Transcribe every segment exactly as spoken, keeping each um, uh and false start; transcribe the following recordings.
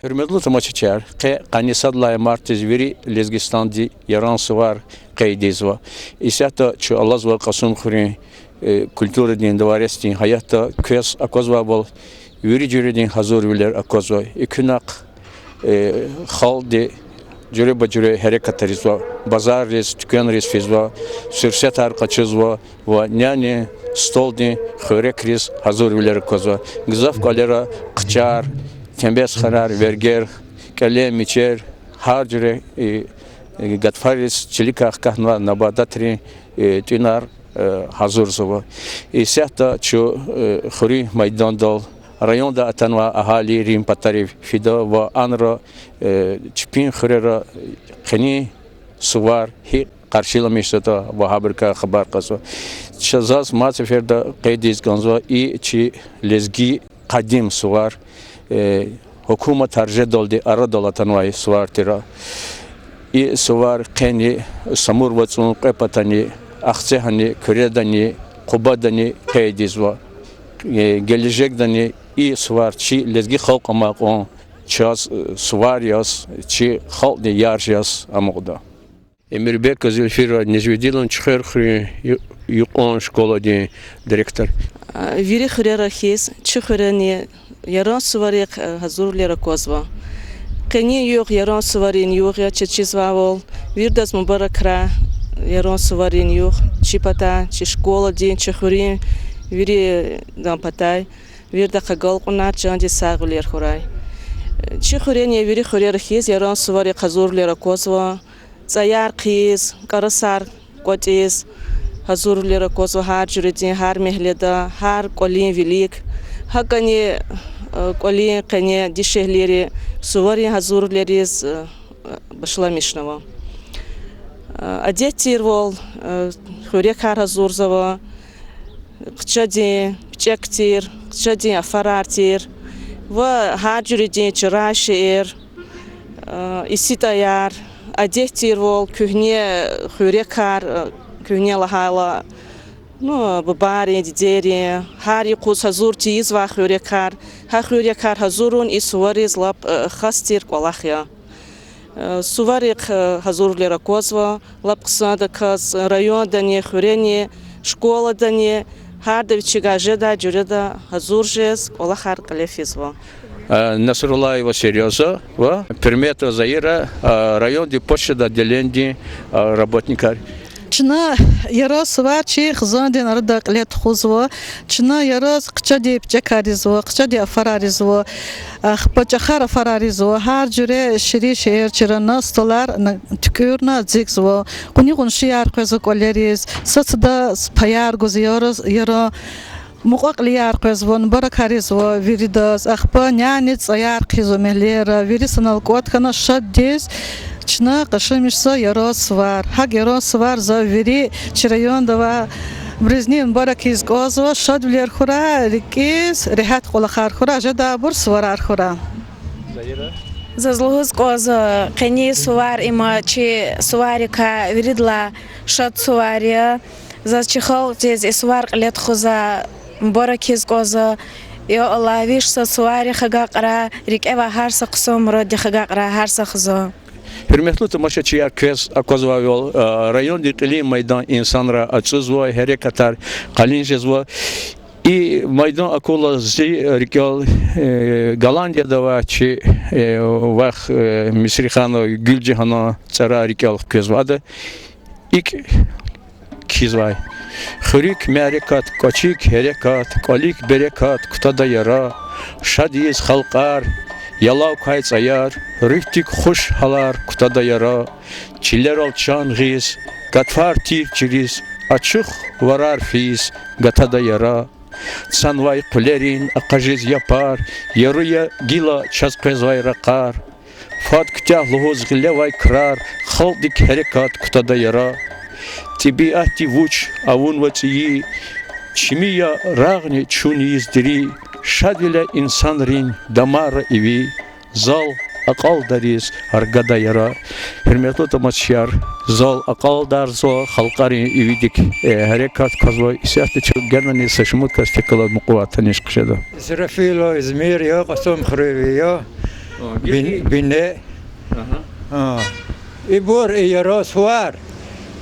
Гьуьрметлу тамашачияр, къе къанни сад лагьай мартдиз вири Лезгистандин Яран сувар къейд ийизва. Исятда чун алазва Кьасумхуьруьн культурадин дворецдин гьаятда. Квез аквазвайвал, вири жуьредин гьазурвилер аквазва. Экуьнахъ халкьди жуьреба-жуьре гьерекатар ийизва, базарриз, туьквенриз физва, суьрсетар къачузва ва нянин столдин хуьрекриз гьазурвилер аквазва. Гзаф кӀвалера хъчар, тембецханар, вергер, кӀелен мичӀер, гьар жуьре гатфариз чиликай хкатнавай набататрин тӀуьнар гьазурзава. Исятда чун хуьруьн майдандал райондай атанвай агьалийрин патарив фида ва анра чпин хуьрера къенин сувар гьикӀ къаршиламишзатӀа ва гьабурукай хабар кьазва. Чаз заз мад сеферда къейд ийиз кӀанзава и чи лезги къадим сувар, гьукуматар жедалди арадал атанвай сувар тир. И сувар къени Самур вацӀун кьве патани, Ахцегьани, Куьредани, Къубадани къейд ийизва. Гележегдани и сувар чи лезги халкь амай кьван чаз сувар яз, чи халкьдин ярж яз амукьда. Эмирбекова Зельфира, Нежвединов Чуьхвер хуьруьн ю-, юкьван школадин директор. Вири хуьрера хьиз, чи хуьрени Яран суварихъ гьазурвилер аквазва. Къенин югъ Яран суварин югъ я, чаз чизвайвал. Виридаз мубаракрай Яран суварин югъ, чи патай, чи школадин, чи хуьруьн виридан патай. Виридахъ агалкьунар, чандин сагъвилер хьурай. Чи хуьрени вири хуьрера хьиз Яран суварихъ гьазурвилер аквазва. ЦӀаяр хъийиз, кӀарасар кӀватӀиз, гьазурвилер аквазва гьар жуьредин, гьар мягьледа, гьар кӀвалин вилик. ГьакӀни кӀвалин къене дишегьлийри суварин гьазурвилериз башламишнава. Адет тирвал, хуьрекар гьазурзава, хъчадин пичӀек тир, хъчадин афарар тир ва гьар жуьредин чарай шейэр, иситӀаяр, адет тирвал куьгьне хуьрекар, куьгьне лагьайла, ну, бубайрин, дидейрин, гьар юкъуз гьазур тийизвай хуьрекар, гьа хуьрекар гьазурун и сувариз лап хас тир кӀвалах я. Суварихъ гьазурвилер аквазва лап хъсандаказ, райондани, хуьрени, школадани, гьарда вичикай жедай жуьреда гьазур жез кӀвалахар кьиле физва. Насруллаева Серёза ва Пирметова Заира, райондин почтадин отделенидин работникар. Чна Яран сувар чи хизандин арада кьиле тухузва. Чна Яраз хъчадин пичӀекар ийизва, хъчадин афарар ийизва, ахпа чӀахар афарар ийизва, гьар жуьре ширин шейэр чрана, столар туькӀуьрна эцигзава. Къуни-къуншияр къвезва кӀвалериз, сад-садаз паяр гузва Яран, мукьва-кьилияр къвезва, мубаракар ийизва виридаз, ахпа няни цӀаяр хъийизва мягьлейра, вири санал кӀватӀ хьана шаддиз чна къашамишзава Яран сувар. ГьакӀ Яран сувар за вири чи районда авайбуруз мубарак ийиз кӀанзава, шадвилер хьурай, рикӀиз регьят кӀвалахар хьурай, жедайбур суварар хьурай. Заз лугьуз кӀанзава, къенин сувар им чи суварикай виридалай шад сувар я. Заз чи халкьдиз и сувар кьиле тухуз мубарак ийиз кӀанзава. Я Аллагь, виш са суварихъ агакьрай, рикӀе авай гьар са хъсан мураддихъ агакьрай гьар са хизан. Гьуьрметлу тамашачияр, квез аквазвайвал, райондин кьилин майдан инсанрай ацӀузва, гьерекатар къалин жезва. И майдан акурла зи рикӀел Голландияда авай чи вах Мисриханова Гуьлжагьанан цӀарар рикӀел хквезва. Ада икӀ кхьизвай: хуьруьк мярекат, кӀвачик гьерекат, кӀвалик берекат кутада Яра, шад ийиз халкьар, ялав квай цӀаяр, руьгьдик хуш гьалар кутада Яра, чилерал чан гъиз, гатфар тир чириз, ачух варар физ гатада Яра. Цанвай къуьлерин акъажиз япар, яру я гила чаз къвезвай ракъар. Фад куьтягь лугьуз гъилевай крар, халкьдик гьерекат кутада Яра. ТӀебиатди вуч авунва цӀийи, чими я рагъни чун ийиз дири, шадвиле инсанрин дамарра иви, зал акьалдариз ргада Яра. Гьуьрметлу тамашачияр, зал акьалдарзава, халкьарин ивидик гьерекат квазва. Исятда чун генани са шумуд касдихъ галаз мукьувай таниш хъжеда. Исрафилов Измир я, Кьасумхуьруьви я. Бин-, бине. Ибур и Яран сувар,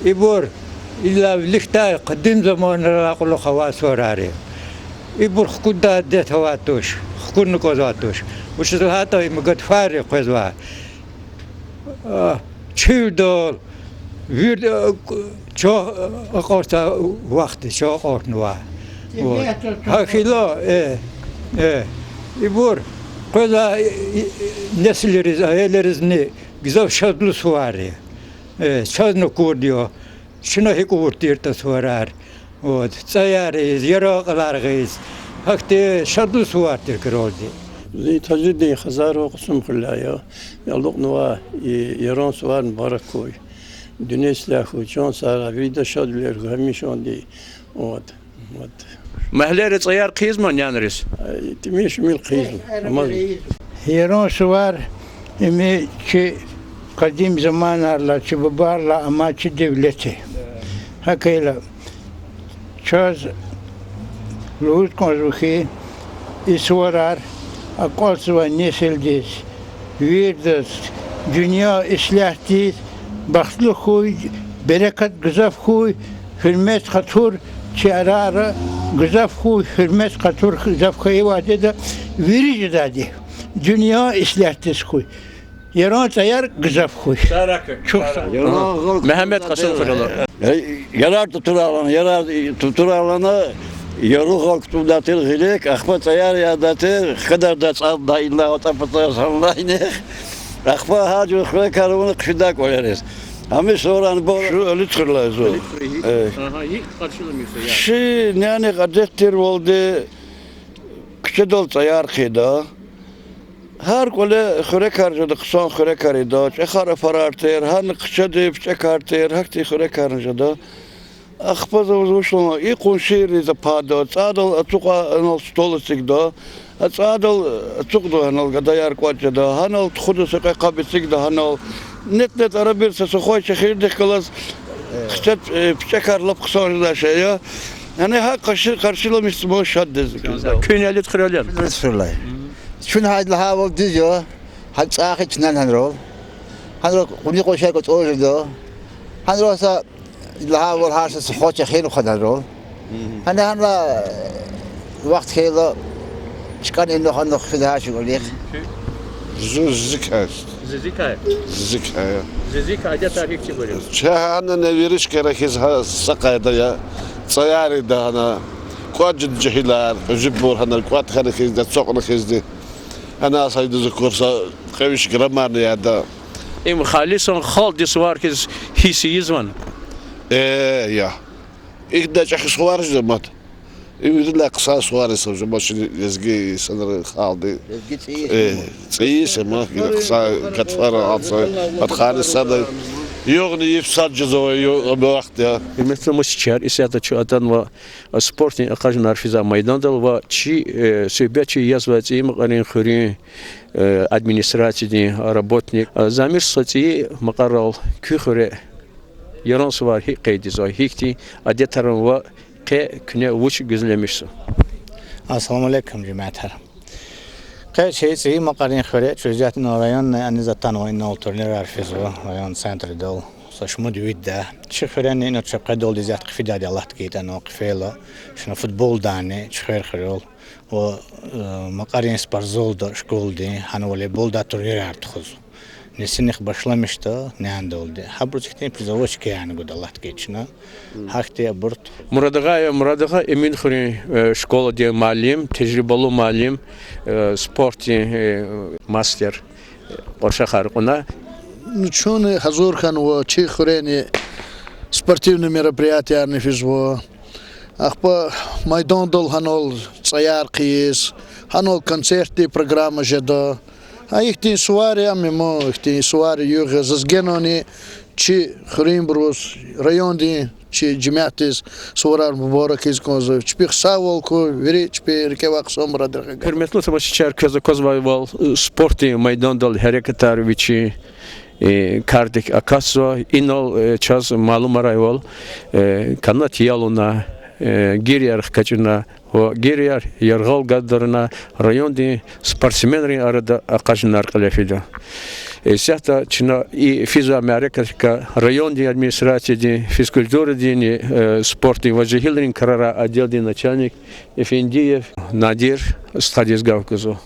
ибур илла виликдай къадим заманрилай кьулухъ авай суварар я. Ибур хкуддай адет авай туш, хкудна кӀанзавай туш. Вучиз лагьайтӀа им гадфарри къвезвай. Чуьлдал, вир, чагъ акьардай вахтунда чагъ акьарнавай. Гьа хьайила, э, э, ибур къвезвай несилриз, аялризни гзаф шадлу сувар я. Э, чазни акурди я. Чна гьикӀ авуртӀа тир суварар. Вот, цӀаяриз, яран кьилар гъиз. Гьахьтин шадлу сувар тир крарди. Зи Тажидин, Хизарван Кьасумхуьрелай я. Алукьнава и Яран сувар мубарак хьуй. Дуьнья ислягь хьуй, чан сагъ хьуй, вирида шадвилер хьуй гьамишанда. Вот, вот. Магьлейра цӀаяр хъийизма нянриз? ТӀимил-шимил хъийизва. Яран сувар, им чи къадим заманрилай, чи бубайрилай амай чи девлет я. Гьакӏ хьайила, чаз лугьуз кӏанзава хьи, и суварар аквазва несилдиз, вирдаз, дуьнья ислягьдиз, бахтлу хьуй, берекат гзаф хьуй, гьуьрмет-хатур чи арара гзаф хьуй, гьуьрмет-хатур гзаф хьайивайди я вири жедайди. Дуьнья ислягьдиз хьуй. Яран цӏаяр гзаф хьуй. Чухсагъ. Мегьамед Кьасумхуьрела. Ярар тутурай лагьана, ярар тутурай лагьана, яру гъал кутундай тир гъилик, ахпа цӏаяр ядай тир, хкадардай цӏалдай, иллай атӏа-патаз гьанлайни. Ахпа гьа жуьре хуьрекар авуна хъфидай кӏвалериз. Гьамиша суварар бал. Шу Алидхуьрелай я зун. Чи нянихъ адет тирвалди, куьчедал цӏаяр хъийида. Гьар кӏвале хуьрекар жеда, хъсан хуьрекар ийида, чӏехар-афарар тир, гьана хъчеди пичӏекар тир, гьахьтин хуьрекарни жеда. Ахпа за вуж-вуч лагьана, и къуншийриз апада, цӏадал ацукьай анал стол эцигда, а цӏадал ацукьда, гьанал гадаяр кӏватӏ жеда, гьанал тухуда са кьве къаб эцигда, гьанал нет-нет арабир са сухвай чехирдихъ галаз хъчед, э, пичӏекар лап хъсан жедай шей я. Яни гьа къарши-, къаршиламишзава шаддиз. Куьн Алидхуьрел я? Алидхуьрелай. Чун гьайд лагьайвал дуьз я, гьа цӏай хьи чна гьанрал. Гьанрал кьуни къуншияр кӏватӏал жеда. Гьанрал са лагьайвал гьар са сухвай чехир хъвада гьанрал. Гьана гьана вахт хьайила чкӏани инухъ-анухъ фида гьа шикӏулихъ. Зу-, зикай. Зикай. Зикай. Зикай адетар гьихьтинбур я? Ча гьана невири чкайра хьиз гьа са къайда я. Цӏаяр ийида гьана. Кӏватӏ жеда жегьилар, кьуьзуьбур гьана кӏватӏ хьана хьизди, ацукьна хьизди. Гьана са идаз акур са кьве-виш граммарни яда. Им халисан халкьдин сувар хьиз гьисс ийизвани? Э, я. Ихьтин чӏехи сувар жеда мад. Им виридалай хъсан сувар я са жума чи лезги инсанрин халкьдин. Лезги цӏийи, э, сама. Цӏийи сама, гила хъсан гатфара алцай, патхани сада. Югъни йиф сад жезва, ю-, абу вахт я. Гьуьрметлу тамашачияр, исятда чун атанва спортдин акъажунар физвай майдандал ва чи, э, суьгьбетчи язвай ЦӀийи Макьарин хуьруьн, э, администрациядин работник. Э, Замир стха, ЦӀийи Макьарал, куь хуьре Яран сувар гьикӏ къейдзава, гьихьтин адетар ава, къе куьне вуч гуьзлемишзава? Ассаламу алейкум, жемятар. Къе чи ЦӀийи Макьарин хуьре, чуьзятна районный аниз атанва, инал турнирар физва район центрдал, са шумуд-вирида. Чи хуьрени ина чеб къедалди исятда хъфидайди Аллагьди гайитӏани хъфейла, чна футболдани чи хуьр хуьрел ва, э, Макьарин спортзалда школадин, гьана волейболдай турнирар тухузва. Нисинихъ башламишда няндалди. Гьабуруз ихьтин призовой чкаяр гуда Аллагьди гайитӏани чна. Гьахьтин абур. Мурадагъай, Мурадагъай Эминхуьруьн, э, школадин муаллим, тежрибалу муаллим, э, спортдин, э, мастер, э, кьуршахар кьуна. Ну, чун гьазур хьанва, чи хуьрени спортивный мероприятиеярни физва. Ахпа майдандал гьанал цӏаяр хъийиз, гьанал концертдин программа жеда. Гьа ихьтин сувар я, ам, ма ихьтин сувар югъ я, заз генани чи хуьруьнбуруз, райондин чи жемятдиз суварар мубарак ийиз кӏанзава. Чпихъ сагъвал хьуй, вири чпин рикӏе авай хъсан мурадрихъ ага. Гьуьрметлу тамашачияр, квез аквазвайвал, э, спортдин майдандал гьерекатар вичин, э, кардик акатзава. Инал, э, чаз малумарайвал, э, канат ялуна, э, гиряяр хкачӀна ва гиряяр яргъал гадарна, райондин спортсменрин арада акъажунар кьиле фида. Исятда чна и физвай мярекатдикай райондин администрациядин, физкультурадинни, э, спортдин ва жегьилрин крарай отделдин начальник Эфендиев Надир стхадиз гаф гузва.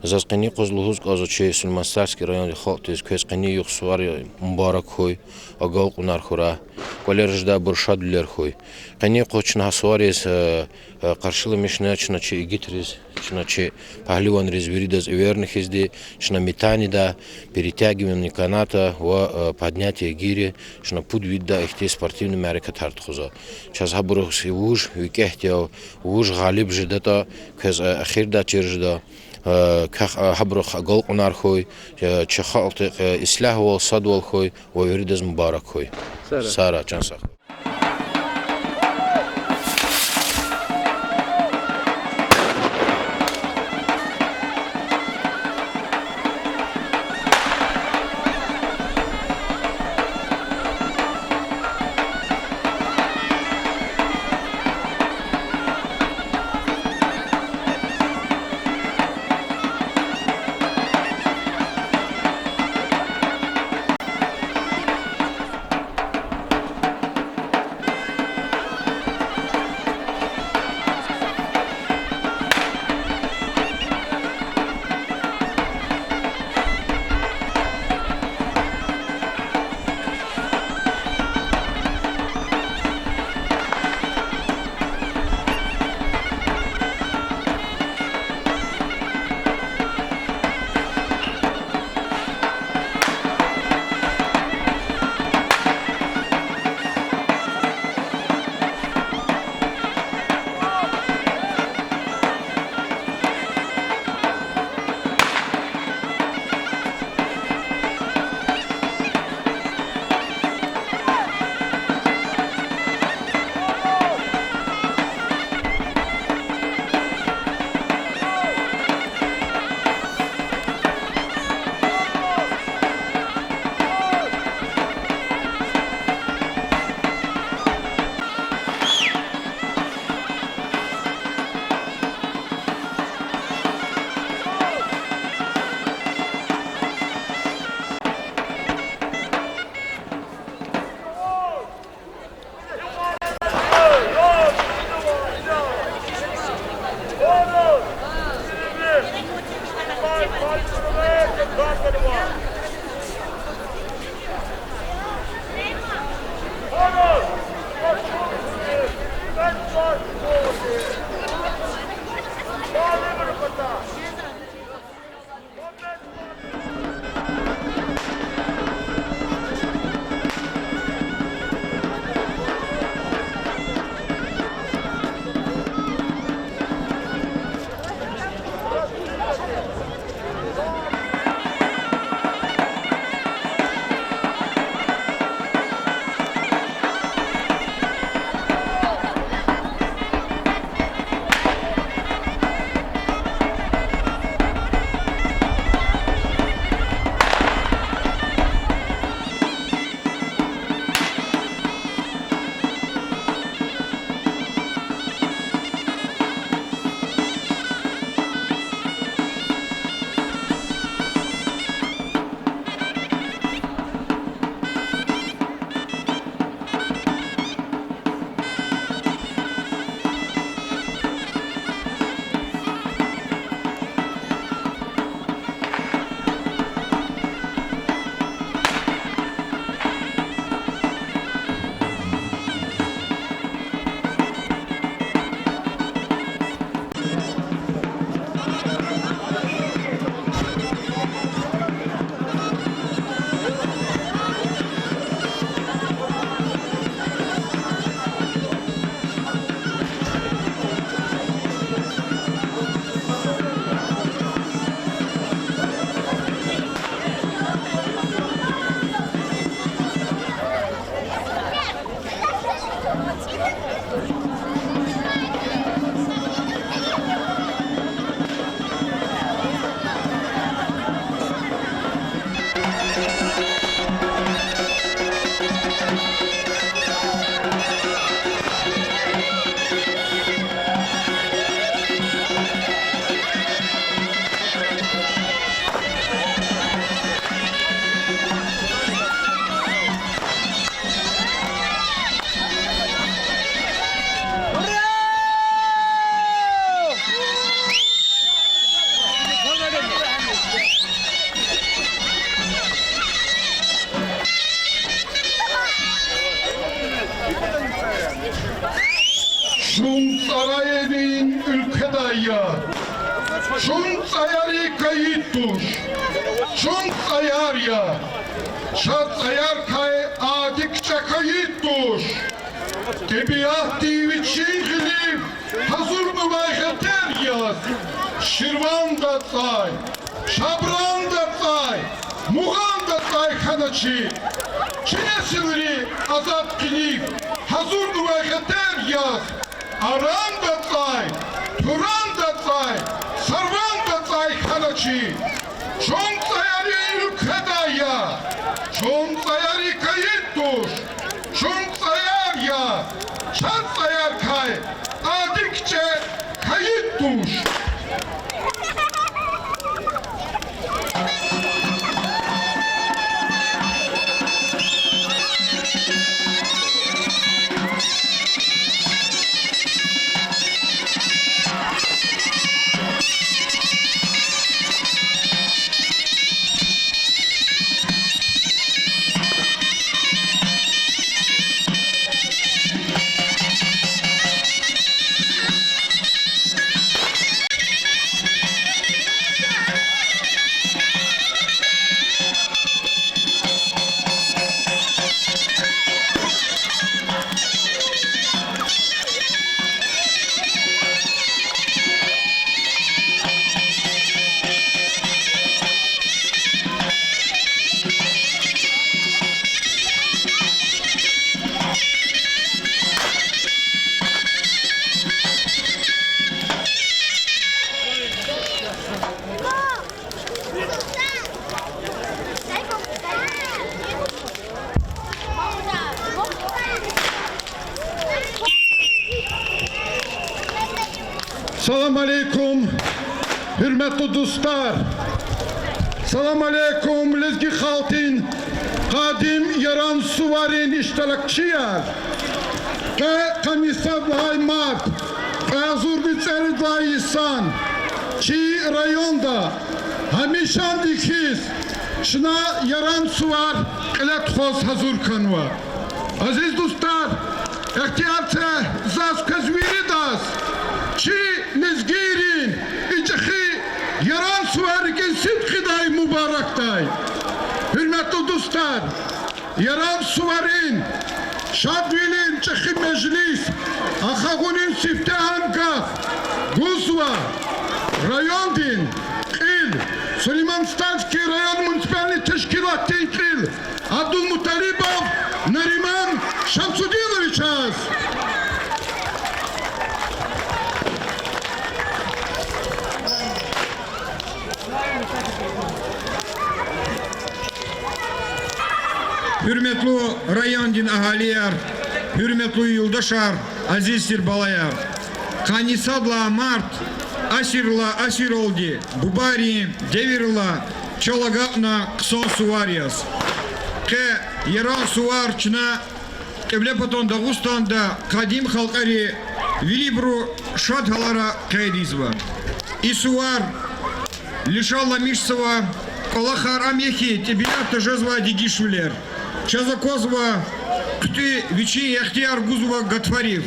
Заз къенин юкъуз лугьуз кӀанзава чи Сулейман-Стальский райондин халкьдиз, квез къенин юкъуз суварин мубарак хьуй, агалкьунар хьурай, кӀвалера жедайбур шадвилер хьуй. Къенин юкъуз чна гьа сувариз, э, э, къаршиламишна, чна чи игитриз, чна чи пагьливанриз виридаз эверна хьизди, чна метаниеда, перетягивание каната ва, э, поднятие гири, чна пуд видда ихьтин спортивный мярекатар тухузва. Чаз гьабуруз вуж викӀегьди я, вуж гъалиб жедатӀа, квез, э, эхирдай чир жеда. Э, квехъ, э, гьабурухъ агалкьунар хьуй, э, чи халкьдихъ, э, ислягьвал, садвал хьуй ва виридаз мубарак хьуй. Сагърай, чан сагъ хьуй. Цӏаяри кайи туш, чун цӏаяр я. Чаз цӏаярикай ади кичӏе кайи туш. Тӏебиатди вичин гъилив гьазурнавай гъетер яз, Ширванда цӏай, Шабранда цӏай, Мугъанда цӏай хьаначи. Чи несилри азад къенив гьазурнавай гъетер яз, Аранда цӏай, Туранда цӏай, Сарванда цӏай хьаначи. Чун цӏаяри уьлкведай я, чун цӏаяри кайи туш, чун цӏаяр я, чаз цӏаярикай ади кичӏе кайи туш. Салам алейкум, гьуьрметлу дустар! Салам алейкум, лезги халкьдин къадим Яран суварин иштиракчияр! Къе къанни сад лагьай март, кьве агъзурни цӀерид лагьай йисан, чи районда гьамишанди хьиз чна Яран сувар кьиле тухуз гьазур хьанва. Азиз дустар, ихтияр це заз квез виридаз чи лезгийрин и чӀехи Яран сувар рикӀин сидкьидай, мубаракдай. Гьуьрметлу дустар, Яран суварин шадвилин чӀехи межлис ахагъунин сифте гьам гаф гузва райондин кьил, Сулейман-Стальский район муниципальный тешкилатдин кьил Абдулмуталибов Нариман Шамсудиновичаз. Гьуьрметлу райондин агьалияр, гьуьрметлу юлдашар, азиз тир балаяр! Къанни сад лагьай март асирла асиралди, бубайрин девирла чал агакьна хъсан сувар яз. Къе Яран сувар чна Кьиблепатан Дагъустанда къадим халкьари вирибуру шад гьалара къейд ийизва. И сувар лишалламишзава, кӀвалахар ам я хьи, тӀебиатда жезвай дегишвилер. Чаз аквазва хъуьтӀуь вичин ихтияр гузва гатфарив,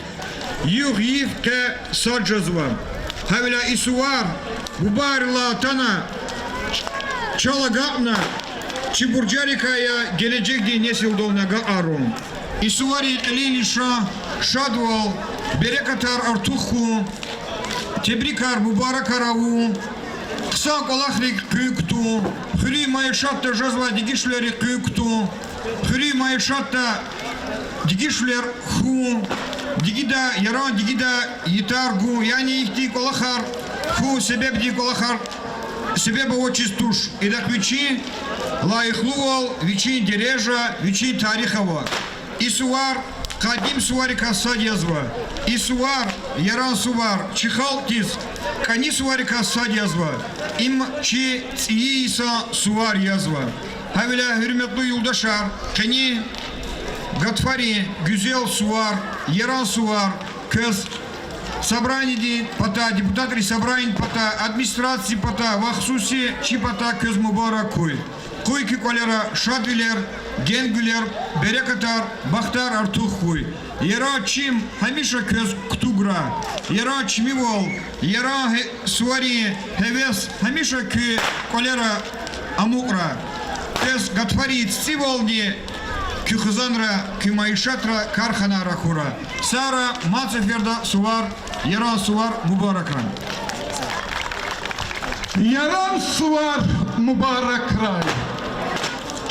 югъ-йиф къе сад жезва. Гьавиляй и сувар бубайрилай атана, чал агакьна, чи буржарикай я гележегдин несилдални агакьарун. И суварин кьилин лишан шадвал, берекатар артух хьун, тебрикар, мубаракар авун, хъсан кӀвалахрик къуьн кутун, хуьруьн майишатда жезвай дегишвилерик къуьн кутун, хуьруьн майишатда дегишвилер хьун, дигида, Яран дигида йитар гун, яни ихьтин кӀвалахар хьун себебдин кӀвалахар себеб авачиз туш. Идахъ вичин лайихлувал, вичин дережа, вичин тарих ава. И сувар къадим суварикай сад язва. И сувар, Яран сувар, чи халкьдиз кӀани суварикай сад язва. Им чи цӀийи йисан сувар язва. Гьавиляй, гьуьрметлу юлдашар, къени гатфарин гуьзел сувар, Яран сувар квез собраниедин патай, депутатрин собраниедин патай, администрациядин патай ва хсуси чи патай квез мубарак хьуй. Къуй куь кӀвалера шадвилер, генгуьлер, берекатар, бахтар артух хьуй. Яран чим гьамиша квез кутуграй. Яран чимивал, яран гье-, суварин гьевес гьамиша куь кӀвалера амукьрай. Квез гатфарин цицӀивални куь хизанра, куь майишатра, карханайра хьурай. Сагърай, мад сеферда сувар, яран сувар мубаракрай. Яран сувар мубаракрай.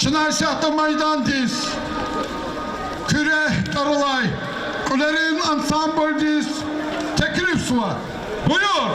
Чна исятда майдандиз Куьре тӀвар алай кьуьлерин ансамблдиз теклифзава. Буюр!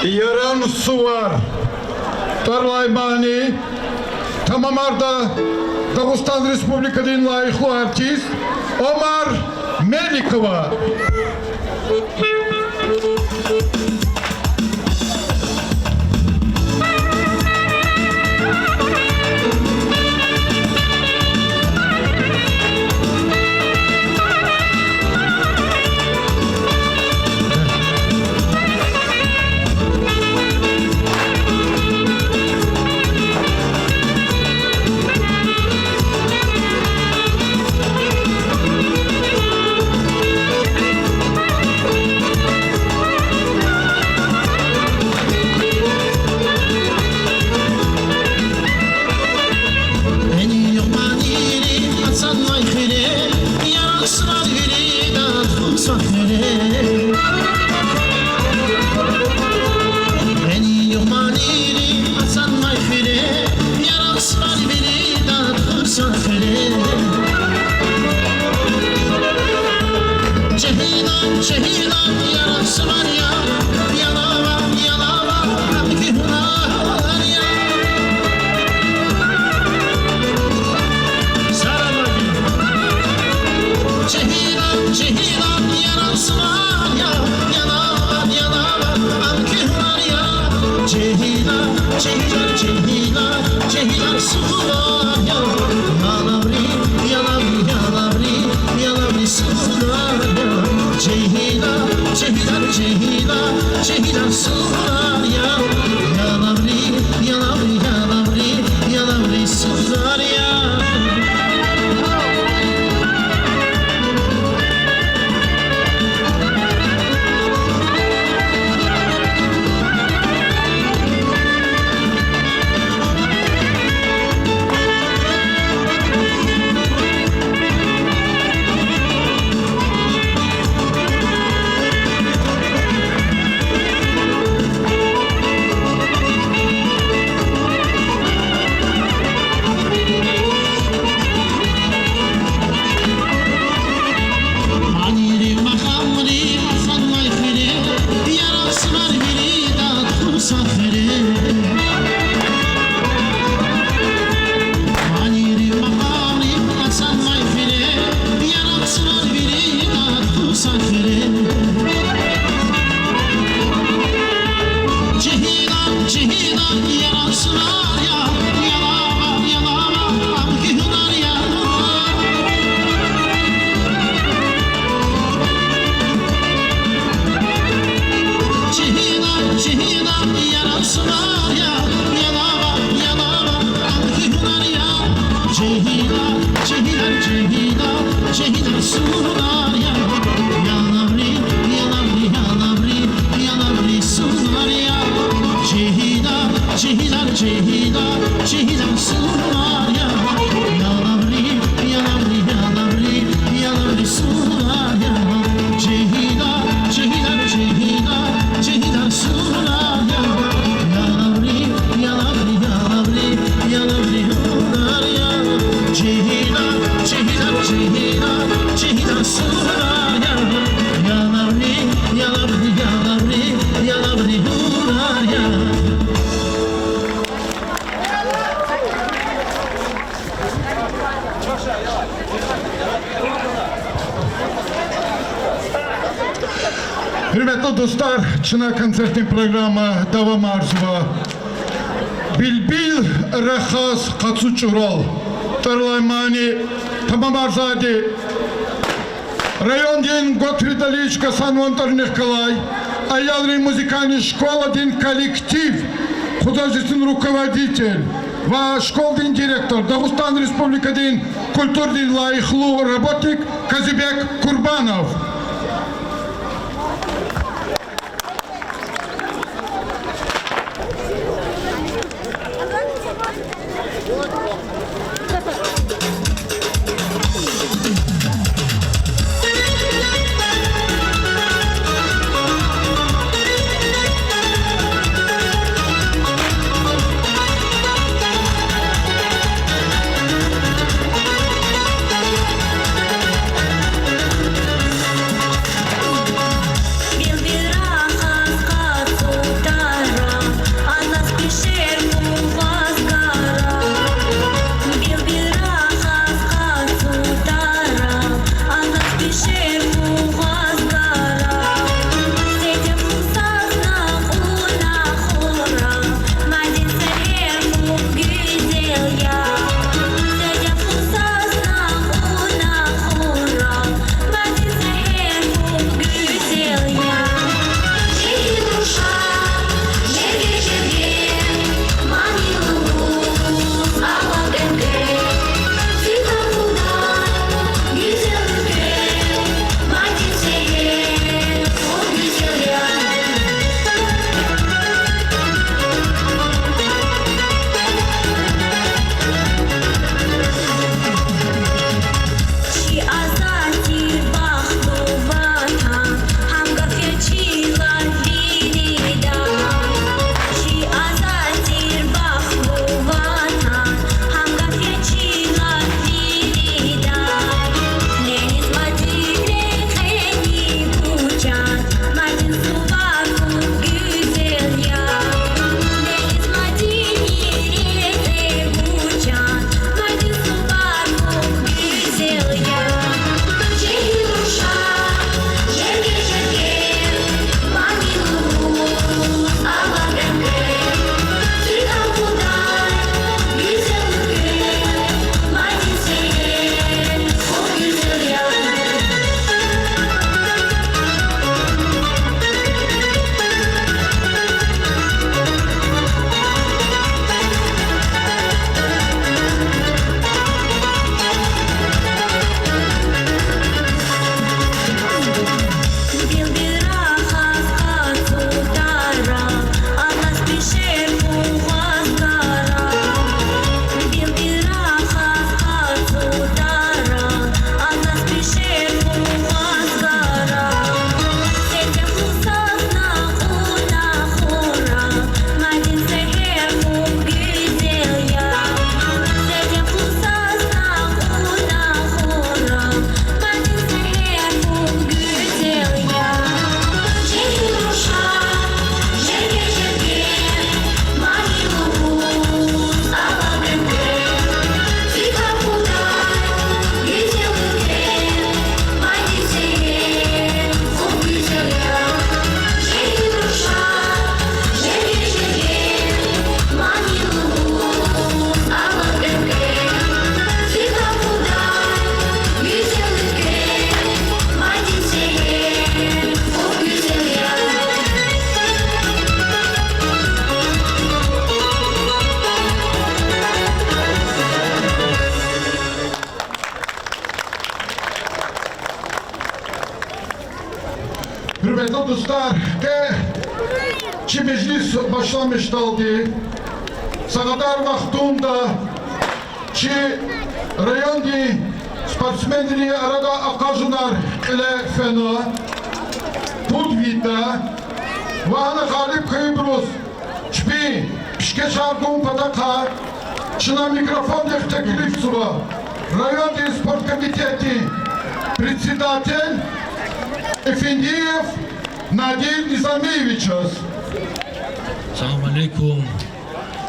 Яран сувар тӀвар алай мани тамамарда Дагъустан Республикадин лайихлу артист Омар Меликова. Гьуьрметлу дустар, чна концертдин программа давамарзава. Билбил рахаз къацу чӀурал тӀвар алай мани тамамарзавайди райондин Готфрид Алиевич Гасанован тӀварунихъ галай аялрин музыкальный школадин коллектив, художественный руководитель ва школадин директор, Дагъустан Республикадин культурадин лайихлу работник Казибек Курбанов. Дустар, къе чи межлис башламишдалди са кьадар вахтунда чи райондин спортсменрин арада акъажунар кьиле фена пуд видда. Ва гьана гъалиб хьайибуруз чпин пишкешар гун патахъай чна микрофондихъ теклифзава райондин спорт комитетдин председатель Эфендиев Надир Низамиевичаз. Салам алейкум.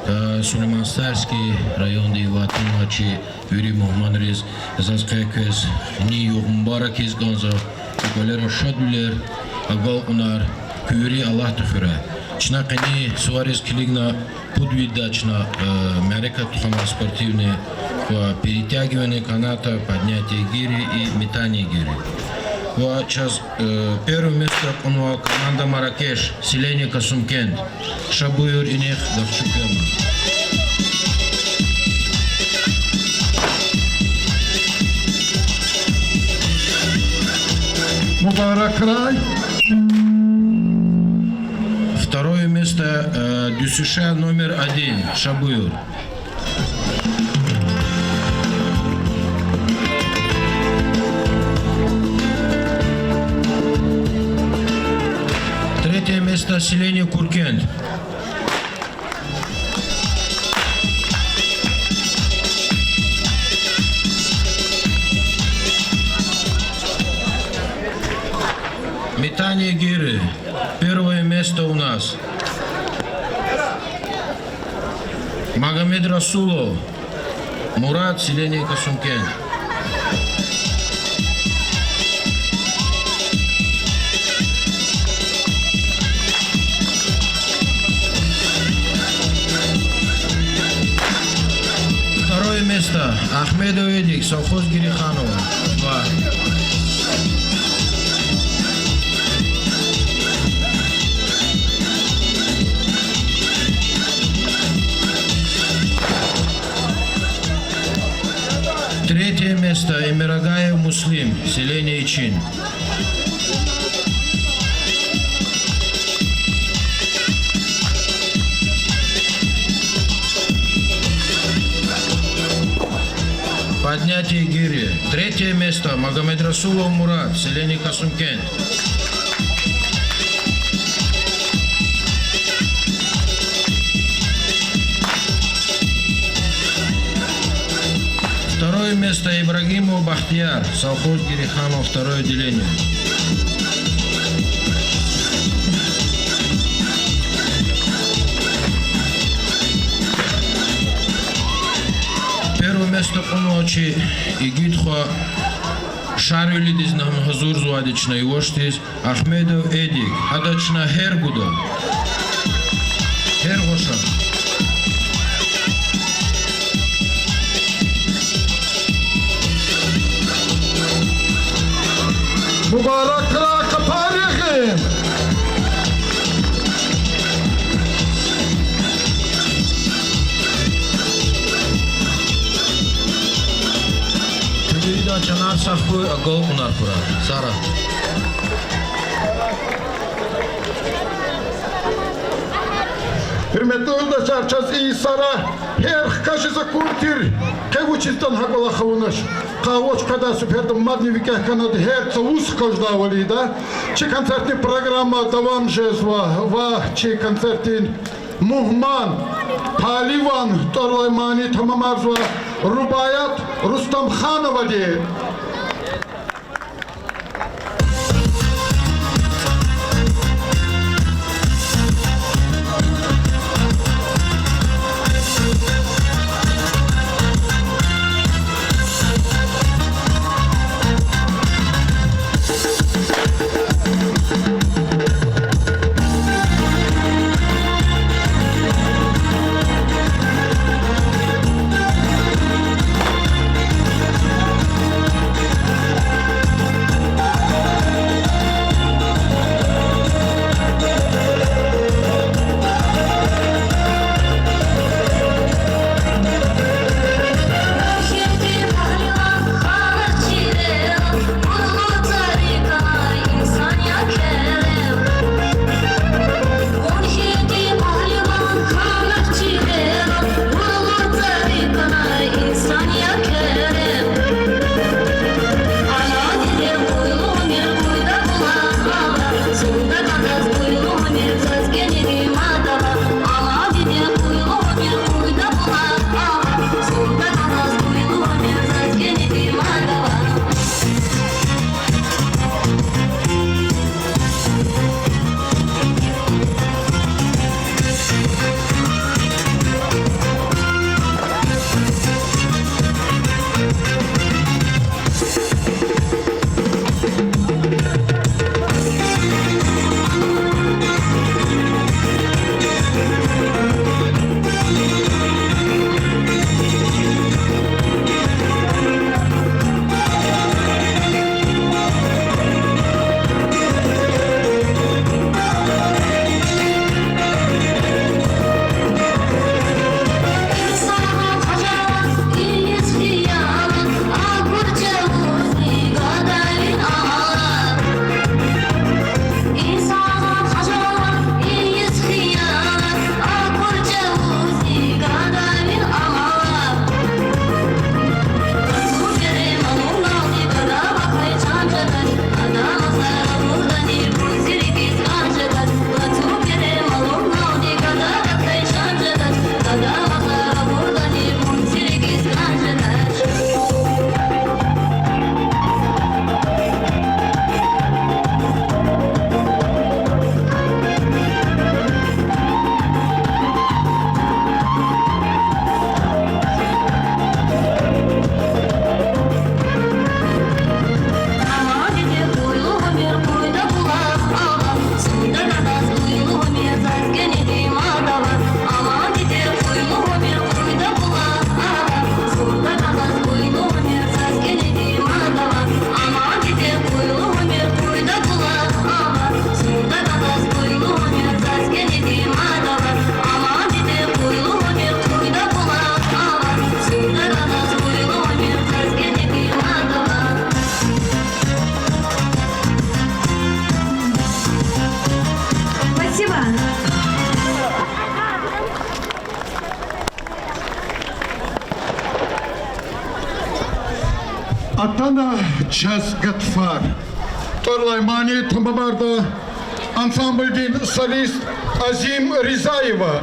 Э, Сулейман-Стальский райондин ва тунвай чи вири мугьманриз, заз къе квез ни югъ мубарак ийиз кӀанзава, кӀвалера шадвилер, агалкьунар, куь вири Аллагьди хуьрай. Чна къенин сувариз килигна пуд видда чна, э, мярекат тухвана спортивный, ва перетягивание каната, поднятие гири и метание гири. Ва чаз, э, первое место кьунва команда Маракеш, селение Касумкент. Ша буюр инихъ гаф чукурна. Мубаракрай. Второе место, э, ДЮСШ номер один. Ша буюр. Третье место, селение Куркент. Метание гиры. Первое место у нас. Магомедрасулов Мурат, селение Касумкент. Второе место. Ахмедов Эдик, совхоз Гериханово. Два. Третье место, Эмирагаев Муслим, селение Ичин. Поднятие гири. Третье место, Магомедрасулов Мурат, селение Касумкент. Второе место, Ибрагимов Бахтияр, совхоз Гериханово, второе отделение. Первое место кьунва чи игит хва, Шарвилидиз ам гьазурзавайди чна ювашдиз, Ахмедов Эдик, гьада чна гьер гуда. Гьер гъваша. Мубаракрай, къапар ягъин. Куь виридан чанар сагъ хьуй, агалкьунар хьурай. Сара. Гьуьрметлу юлдашар, чаз и сара гьер хкажиз акур тир, къе вучиз атана гьа кӀвалах авунач. Къавач къведай суперда мадни викӀегь хьанвайди, гьер цавуз хкаждайвал ийида. Чи концертдин программа давам жезва ва чи концертдин мугьман, пагьливан тӀвар алай мани тамамарзава Рубаят Рустамхановади. Атана чаз гатфар. ТӀвар алай мани тамамарда ансамблдин солист Азим Ризаева.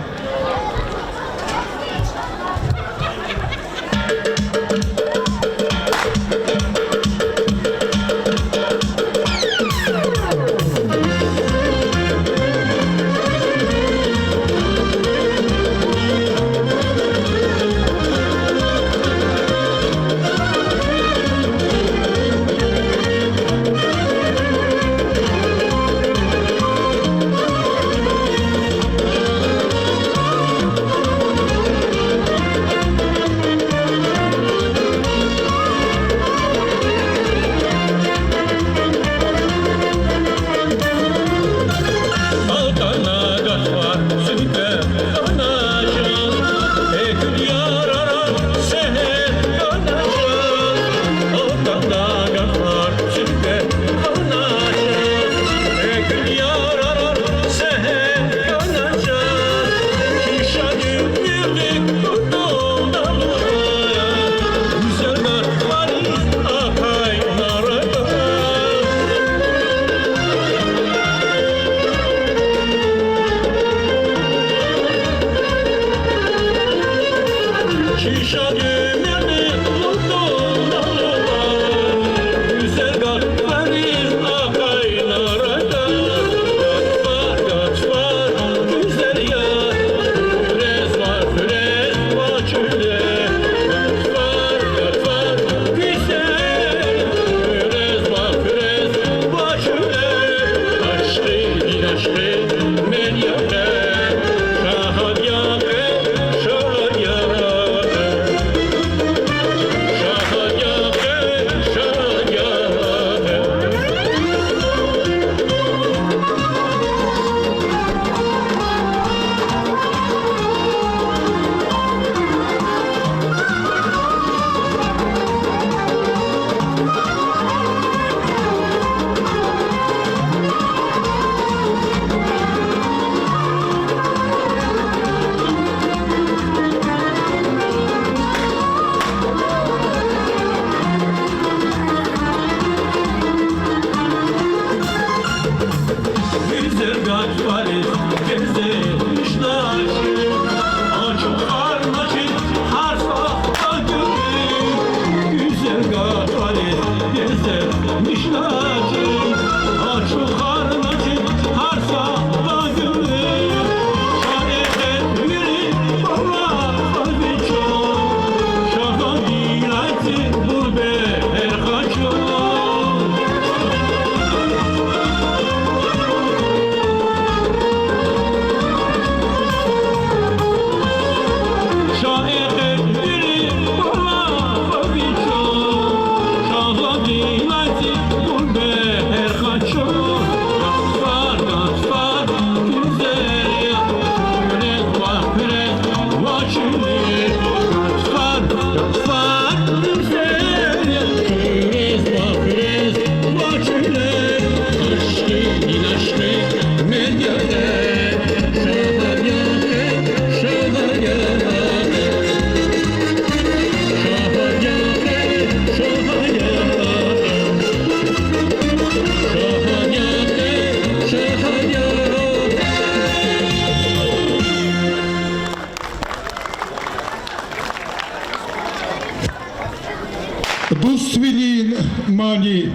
Дуствилин мани.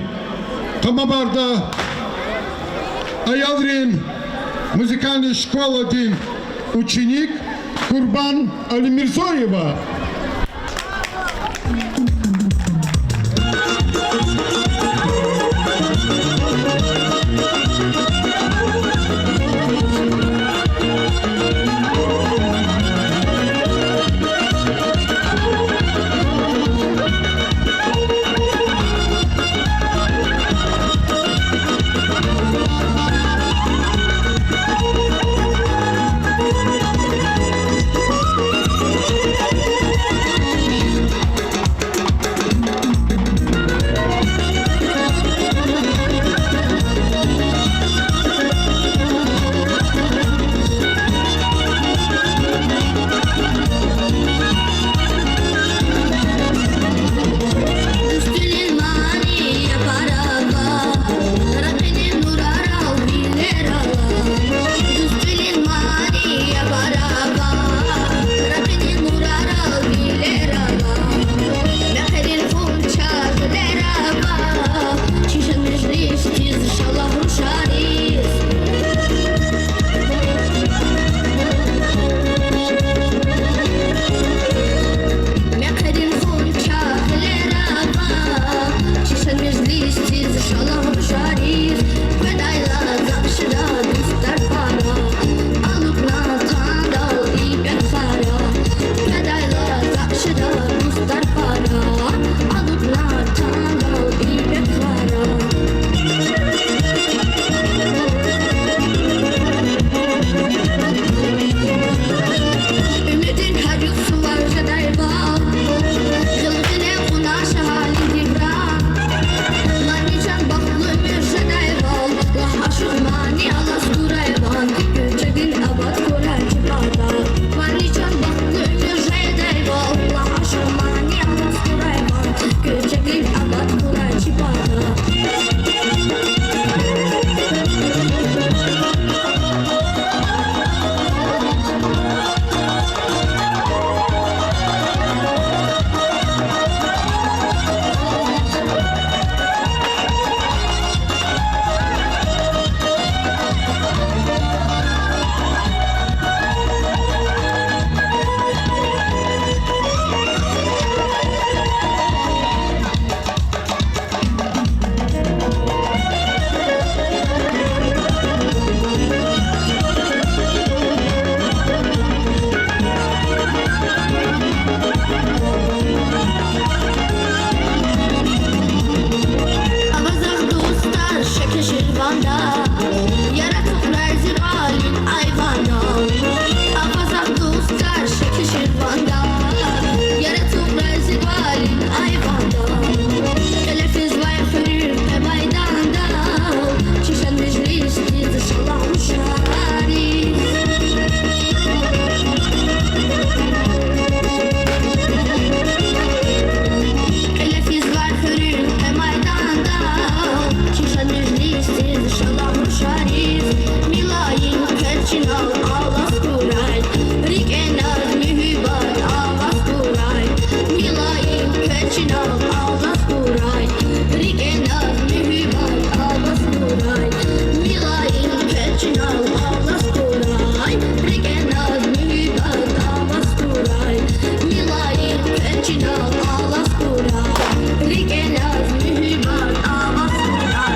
Тамамарда аялрин музыкальный школадин ученик Курбан Алимирзоева. Алаз хьурай, рикӀе наз, муьгьуьббат алаз хьурай, милайим квез чна алаз хьурай, рикӀе наз, муьгьуьббат алаз хьурай, милайим квез чна алаз хьурай, рикӀе наз, муьгьуьббат алаз хьурай, милайим квез чна алаз хьурай, рикӀе наз, муьгьуьббат алаз хьурай.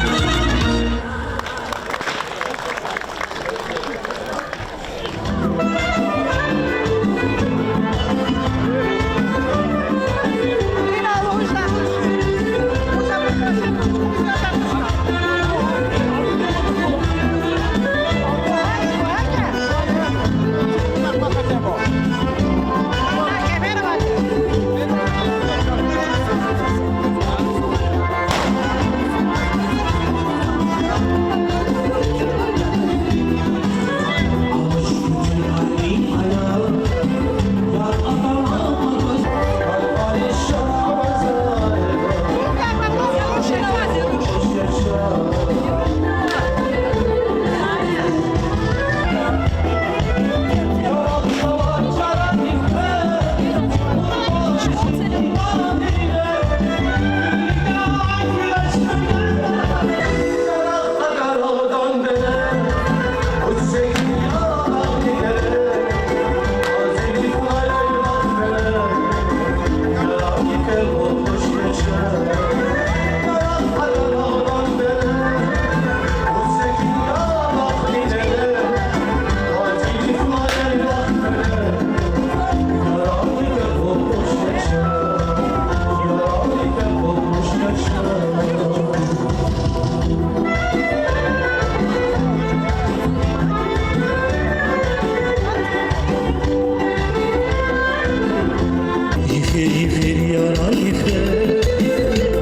Йифер, йифер, яран йифер,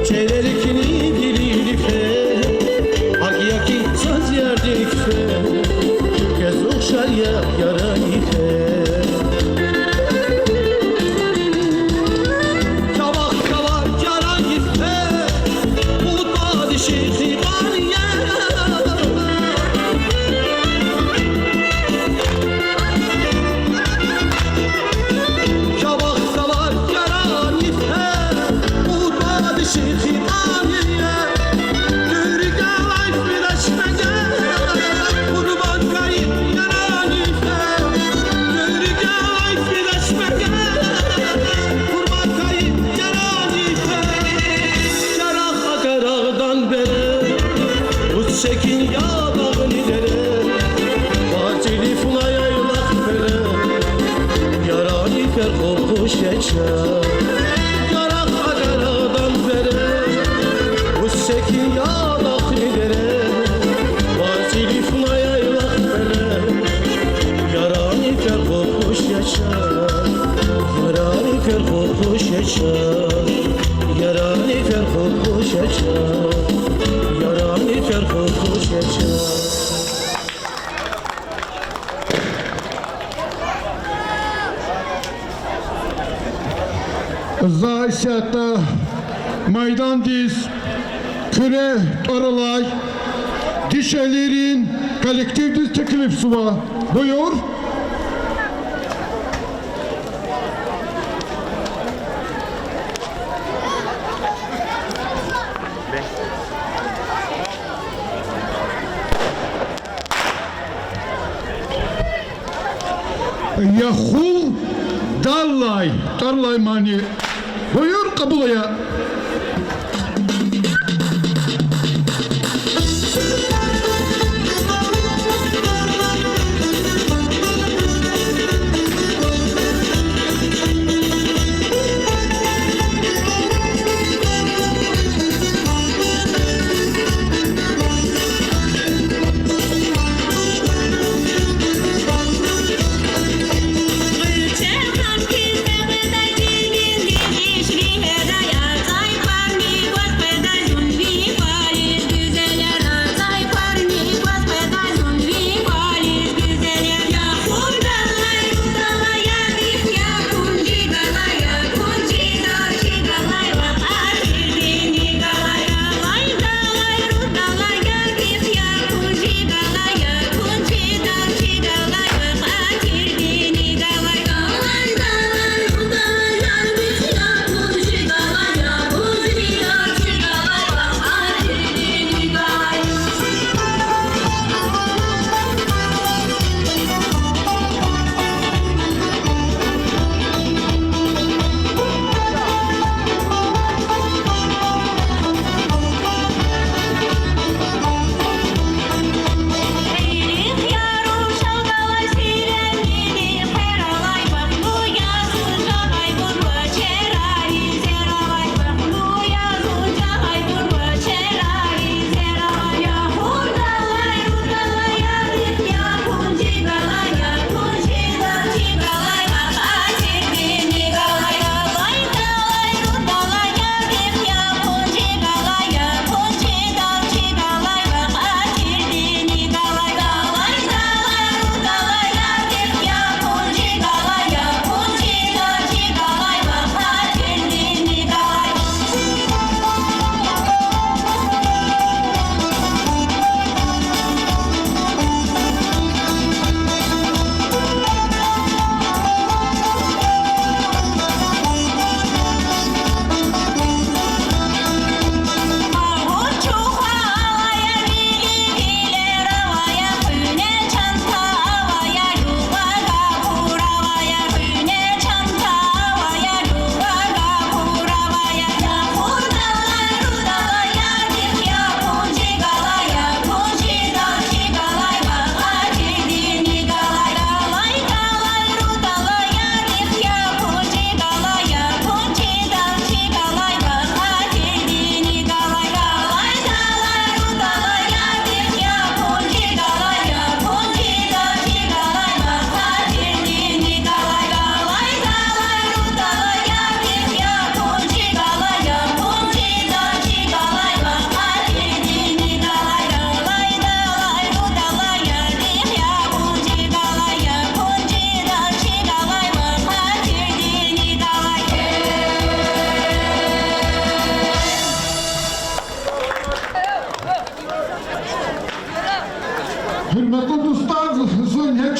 чӀерерикни гилин йифер, гьакӀ я хьи, цаз ярдин йифер, квез ухшар я, яран йифер. Чавахъ квай яран йифер, Умуд бадиши хиван я. Чавахъ квай яран йифер, Умуд бадиши хиван я. Куьн рикӀелай фидач мегер, къурбанд хьайи яран йифер. Куьн рикӀелай фидач мегер, къурбанд хьайи яран йифер. Чарахъ агакьарагъдан бере, вуч секин я дагъни дере, ва телефонай яйлах бере, яран йифер хупӀ хъуш я чаз. Чарахъ агакьарагъдан бере, вуч секин я дагъни дере, ва телефонай яйлах бере, яран йифер хупӀ хъуш я чаз. Яран йифер хупӀ хъуш я чаз. Яран йифер хупӀ хъуш я чаз. Яран йифер хупӀ хъуш я чаз. За исятда майдандиз Куьре тӀвар алай дишегьлийрин коллективдиз теклифзава. Буюр. Яхул даллай, тӀвар алай мани. Буюр, кьабул ая.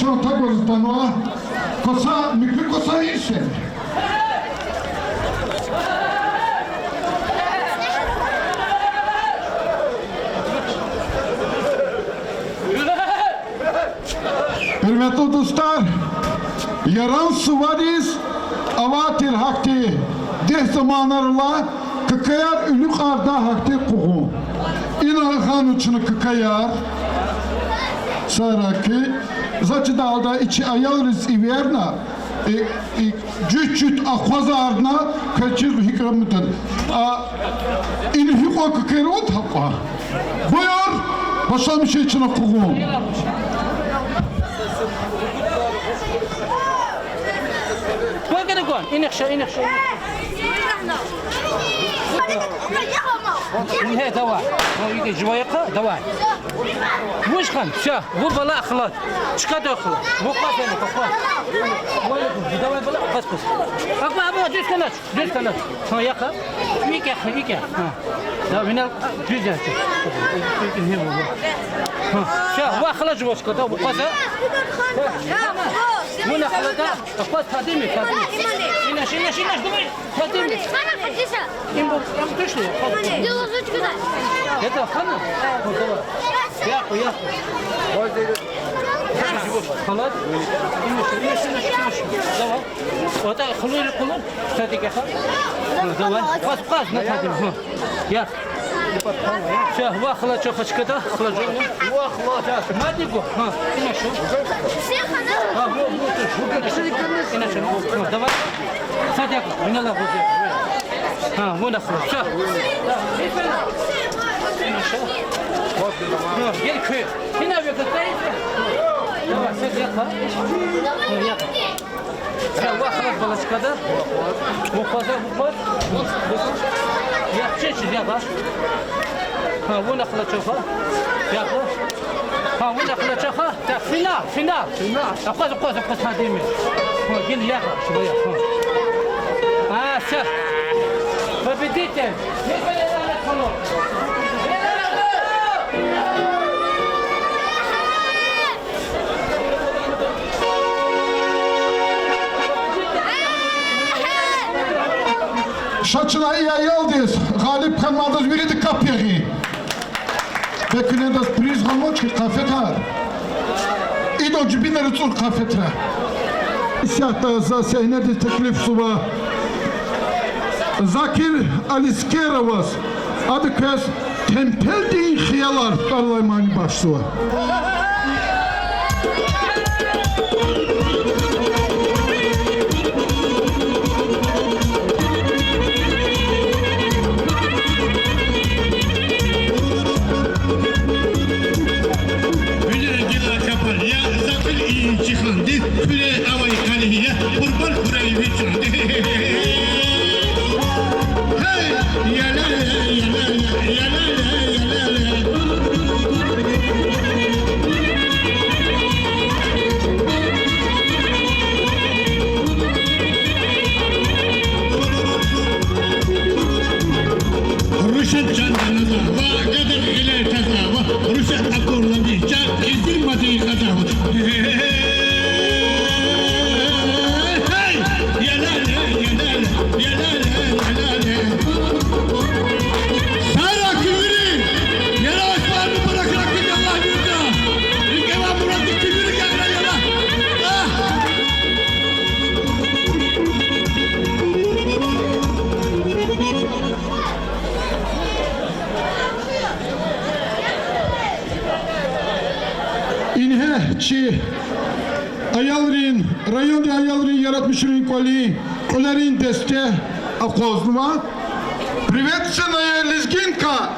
Тагваз атанва, кваса, муькуь кваса ийин. Гьуьрметлу дустар, Яран сувариз авай тир гьахьтин дегь заманрилай какаяр уьлуькьардай гьахьтин къугъун. Ина гъана чна какаяр. Сараки, за чидалда и чи аялриз эверна, и, и жуьт-жуьт акъвазарна, квез чиз гьикӀ муьтад. А, ина гьикьван какаяр аватӀа гьакьван. Буюр, башламишин чна къугъун. Гван, гван, гван. Инихъ ша, инихъ ша. Ингье, давай. Ну, иди, живая ка, давай. Вуж хьана, всё, ву бала ахлад. Чкада ахлад. Ву къваз, ву къваз. Давай, бала, къваз, къваз. Аква, аква, дуьз хьанач, дуьз хьанач. Гьа, яхъ. ИкӀ яхъ, икӀ яхъ. Гьа. Да, винел, а, дуьз яхъ. Ингье, ву, ву. Гьа. Всё, ву ахлад, живочка, да, ву къваз. Вуна ахлад, да. Акъваз, тадими, тадими. Инаш, инаш, инаш, давай. Тадими. Им бу, им тушни. Дело зучка, да. Это хана? Ну, давай. Яхъ, яхъ. Халат. Инаш, инаш, инаш, инаш. Давай. Вот так, хлури, хлур. Садик, яхъ. Ну, давай. Пас, пас, на, тадими. Гьа. Яхъ. Всё, вахла, чё, хачкада, хла, чё? Вахла. Мадни гу? Гьа, ина чё? Гьа, ву, ву, чё? Ина чё? Гьа, давай. Садик, ина ла, ву, чё? Гьа, ву нахла. Всё. Ина чё? Гьа, гел куь. Ина ве куь. Давай, садик, гьа. Гьа, я. Гьа, вахла, балачка, да? Вахла, вахла. Яхъ, чечи, я, ба. Гьа, вуна хла чаха. Я, ба. Гьа, вуна хла чаха. Так, финал, финал. Финал. Акъваз, акъваз, акъваз, гьадими. Гьа, гел, я, ба, шуба, я, гьа. А, всё. Победитель. Ша чна и аялдиз, гъалиб хьанвайдаз вирида капӀ ягъин. Бес куьне адаз приз гъанвач хьи, къафетар. Идан жибинра цӀур къафетра. Исятда за сегьнедиз теклифзава Закир Алискероваз. Ада квез Темпелдин хиялар тӀвар алай мани башзава. Вилер гила капар я, Закир и чи ханди, куьре авай къали я, къурбан хьурай ви чанди. Гьей! Я ла ла, я ла ла, я ла ла, я ла ла. Рушан чан жаназа, ва гадар гъиле таза, ва руша акурла вича, изди мади къаза. Гьей! Ингье чи аялрин, райондин аялрин яратмишунрин кӀвалин кьуьлерин десте акъвазнава. Приветственная лезгинка!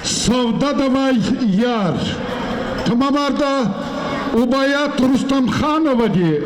Савдадавай яр. Тамамарда Убаят Рустамхановади.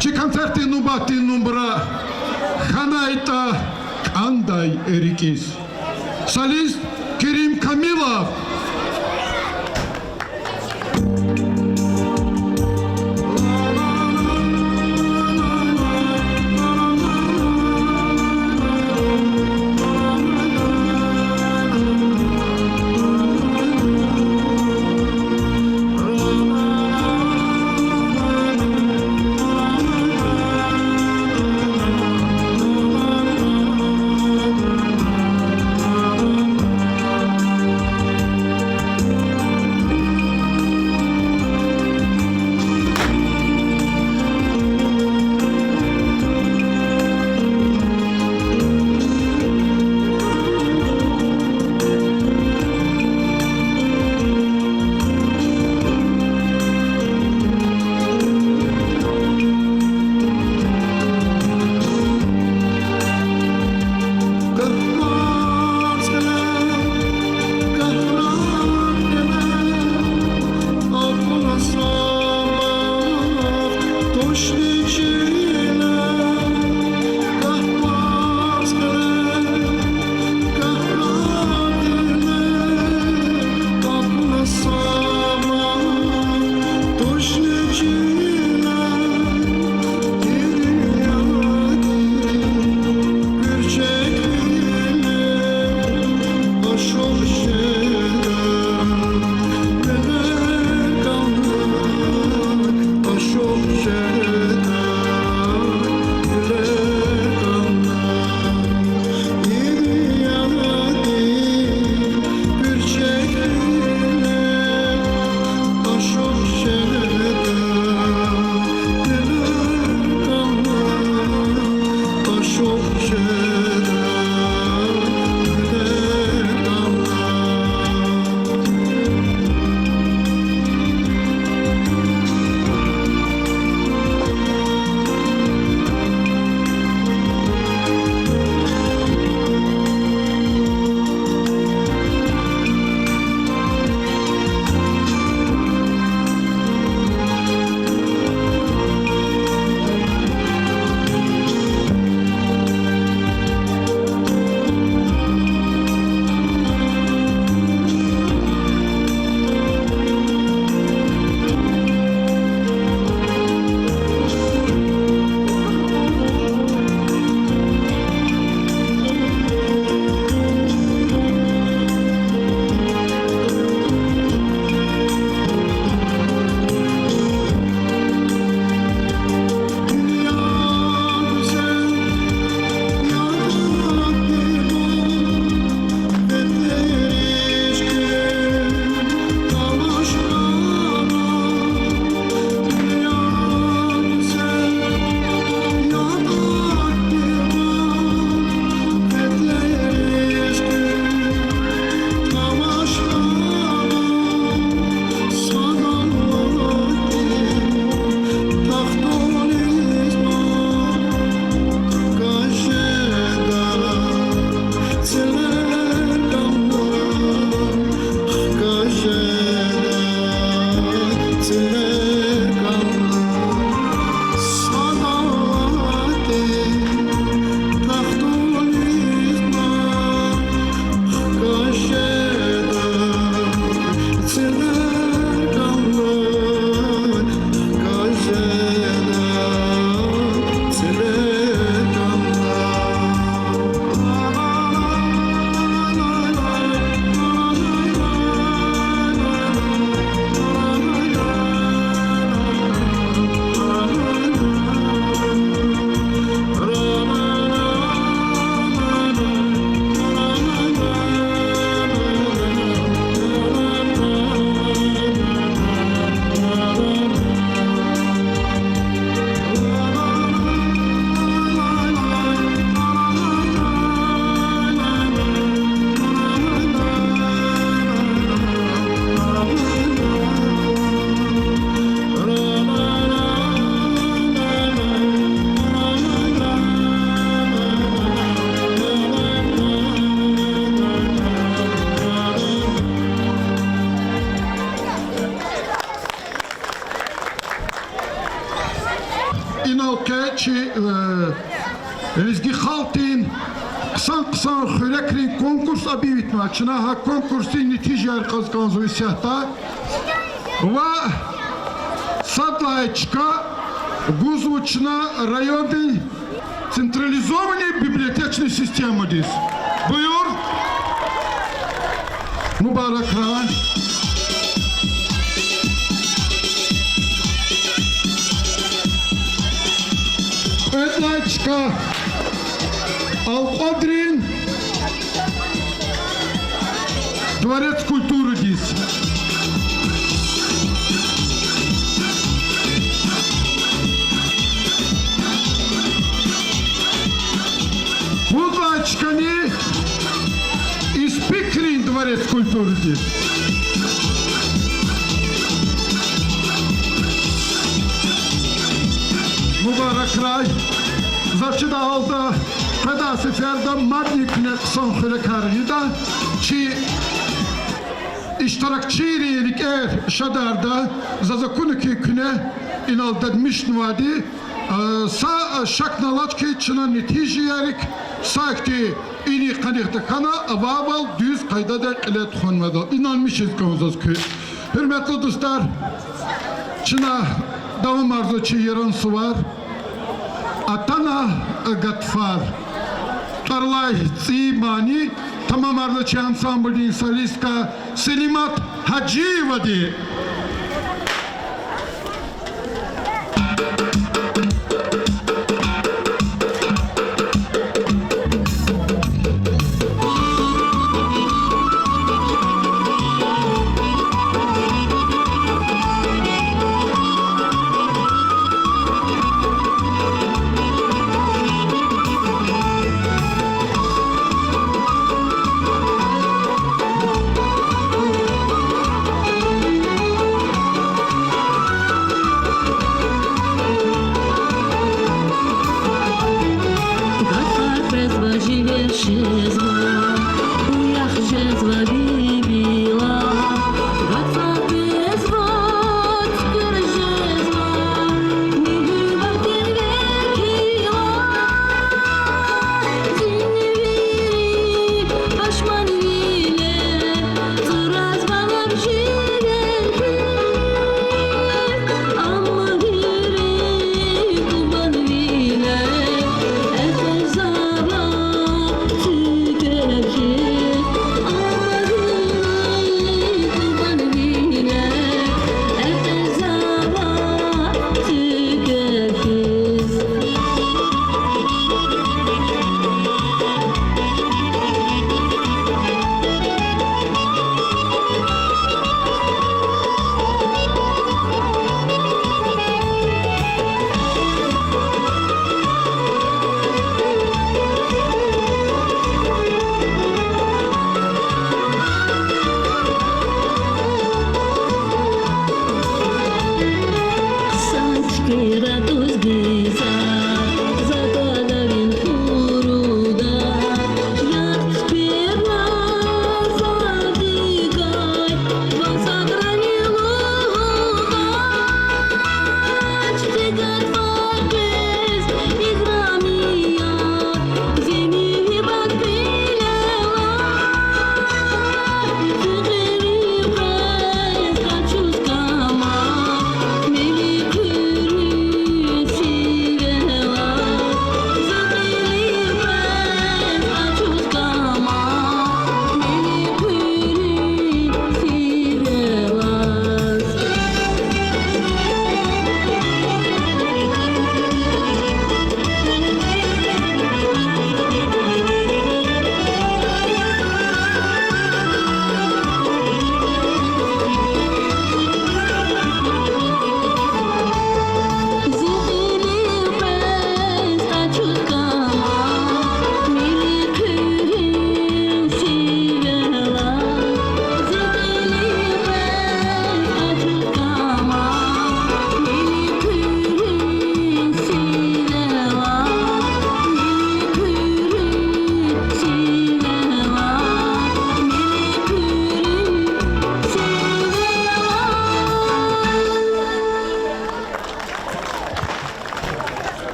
Чи концертдин нубатдин нумра хьанайтӀа кӀандай рикӀиз. Солист Керим Камилов. Э, лезги халкьдин хъсан-хъсан хуьрекрин конкурс объявитьнава. Чна гьа конкурсдин нетижаяр кьаз кӀанзава исятда. Ва сад лагьай чка гузва чна райондин централизованный библиотечный системадиз. Буюр. Мубаракрай. Кьвед лагьай чка Алкьвадрин дворец культурадиз. Пуд лагьай чкани Испикрин дворец культурадиз. Мубаракрай. Заз чида гьалда, къведай сеферда мадни куьне хъсан хуьрекар гъида, чи иштиракчийрин рикӀер шадарда, заз акуна хьи, куьне инал дадмишнавайди, э, са, э, шак налач хьи, чна нетижаярик са ихьтин инихъ-анихъ тахьана, авайвал дуьз къайдада кьиле тухванвайдал. Инал мишиз кӀанзава заз куь. Гьуьрметлу дустар, чна давамарзава чи Яран сувар. Атана гатфар. ТӀвар алай цӀийи мани тамамарзава чи ансамблдин солистка Селимат Гьажиевади.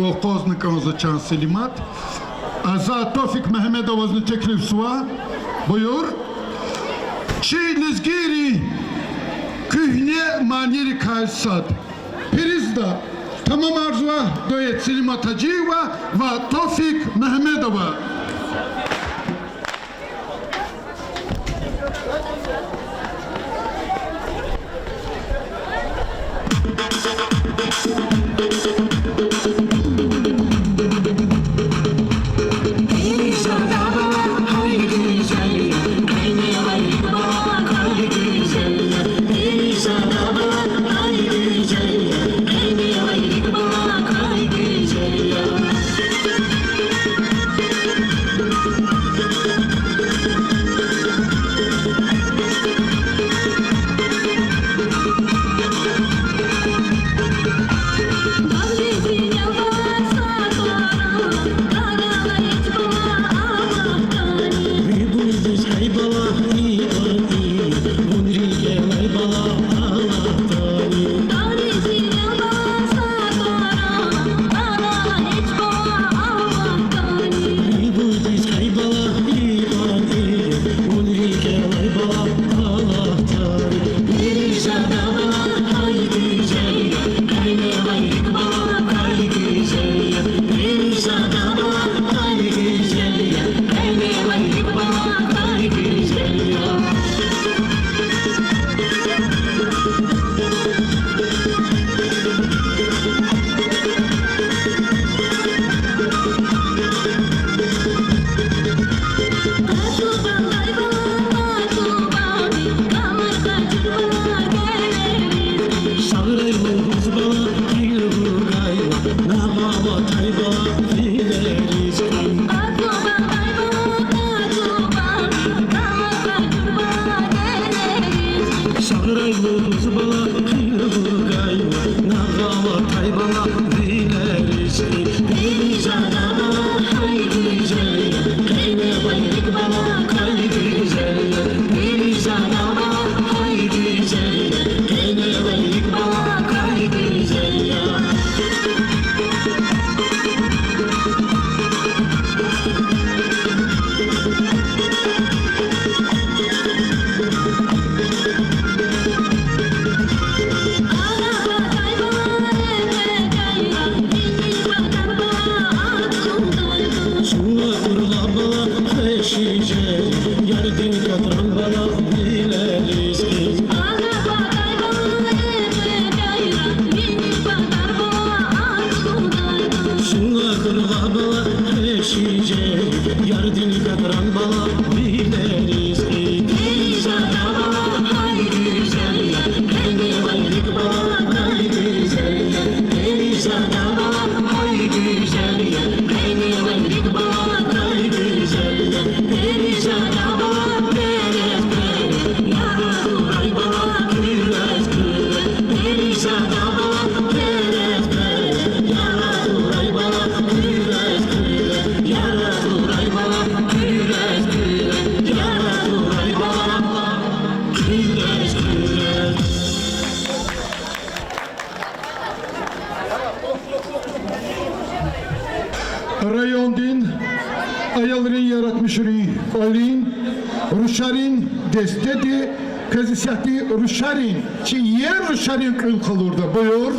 Акъвазна кӀанзава чан Селимат. Азад Тофик Мегьамедовазни теклифзава. Буюр. Чи лезгийрин куьгьне манийрикай сад. Призда тамамарзава дуэт Селимат Гьажиева ва Тофик Мегьамедова. Райондин аялрин яратмишунрин кӀвалин рушарин дестеди квез исятда рушарин, чи иер рушарин кьуьл къалурда. Буюр.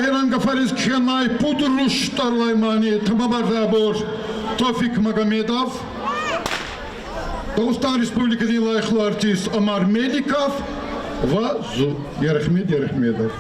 Гьаран гафариз кхьенвай пуд руш тӀвар алай мани тамамарзавайбур: Тофик Магомедов, Дагъустан Республикадин лайихлу артист Омар Меликов ва зун, Ярахмед Ярахмедов.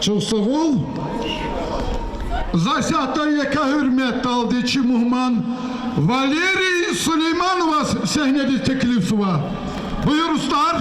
Чухсагъул. За исятда еке гьуьрметдалди чи мугьман Валерий Сулеймановаз сегьнедиз теклифзава. Буюр, устӀар.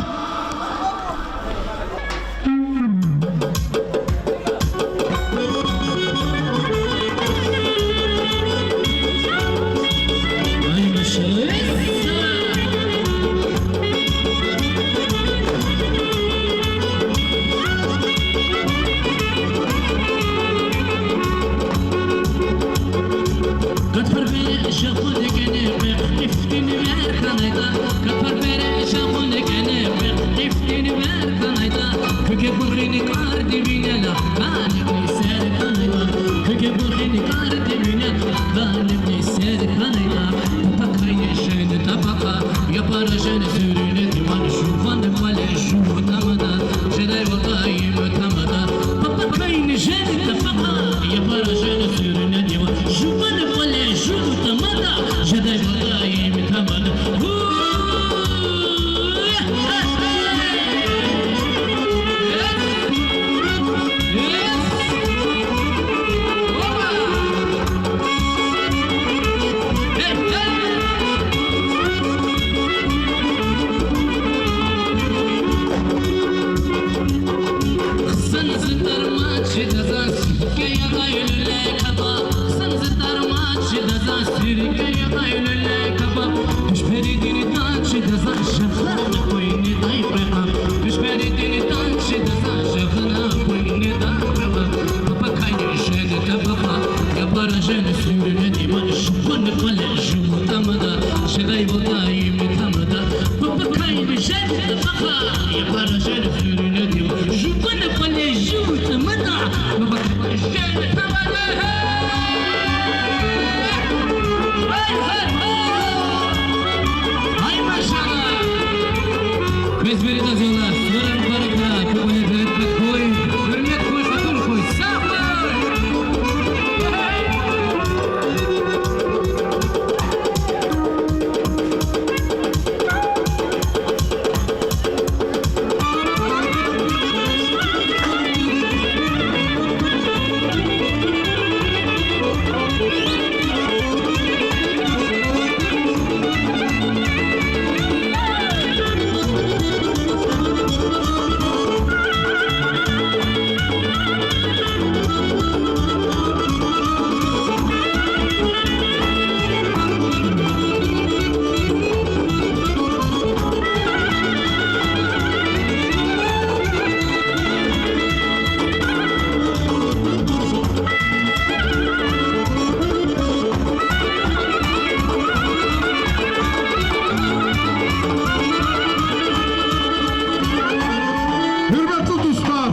Ай, машаллагь! Квез виридаз, я Аллагь, суварин баракат, куь кӀвале берекат хьуй, гьуьрмет хьуй, хатур хьуй, сагъ хьуй! Гьуьрметлу дустар,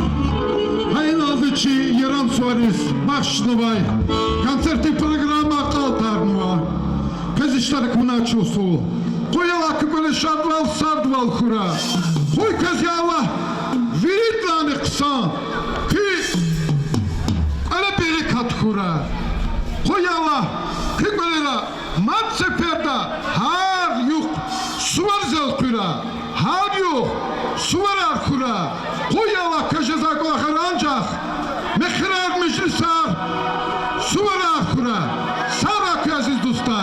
гьа инал зи чи Яран сувариз бахшнавай концертдин программа акьалтӀарнава. Квез иштиракуначусул, къуй Аллагь, куь кӀвале шадвал, садвал хьурай. Къуй квез, я Аллагь, виридалайни хъсан, куь кӀвале берекат хьурай. Къуй Аллагь, куь кӀвалера мад сеферда гьар юкъ сувариз элкъуьрай, гьар юкъ суварар хьурай. Къуй Аллагь, квез жезвай кӀвалахар анжах мехъерар, межлисар, суварар хьурай. Сагърай куьн, азиз дустар.